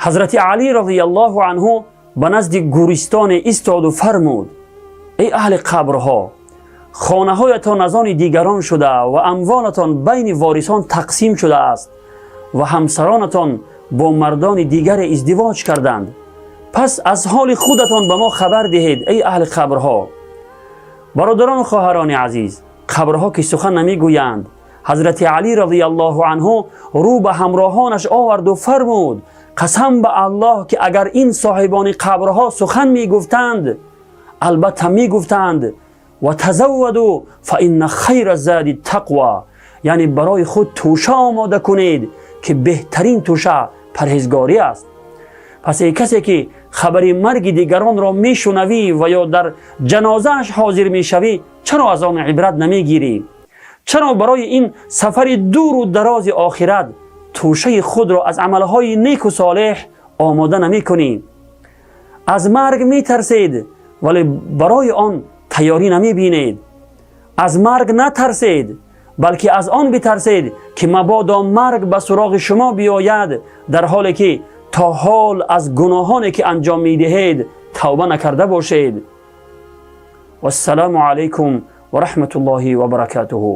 Ҳазрати Алӣ розияллоҳу анҳу ба назди гӯристоне истоду фармуд: «Эй аҳли қабрҳо, хонаҳоятон аз они дигарон шуда ва амволатон байни ворисон тақсим шудааст ва ҳамсаронатон бо мардони дигаре издивоҷ карданд. Пас аз ҳоли худатон ба мо хабар диҳед, эй аҳли қабрҳо». Бародарону хоҳарони азиз, қабрҳо ки сухан намегӯянд. Ҳазрати Алӣ розияллоҳу анҳу рӯ ба ҳамроҳонаш оварду фармуд: «Қасам ба Аллоҳ, ки агар ин соҳибони қабрҳо сухан мегуфтанд, албатта мегуфтанд: وتزودوا فإن خير الزاد التقوى», яъне барои худ тӯша омода кунед, ки беҳтарин тӯша парҳезгорӣ аст. Пас эй касе ки хабари марги дигаронро мешунавӣ ва ё дар ҷанозааш ҳозир мешавӣ, чаро аз он ибрат намегирӣ? Чаро барои ин сафари дуру дарози охират тӯшаи худро аз амалҳои неку солеҳ омода намекунӣ? Аз марг метарсед, вале барои он тайёрӣ намебинед. Аз марг натарсед, балки аз он битарсед, ки мабодо марг ба суроғи шумо биёяд, дар ҳоле ки то ҳол аз гуноҳоне ки анҷом медиҳед тавба накарда бошед. Вассалому алайкум ва раҳматуллоҳи ва баракатуҳу.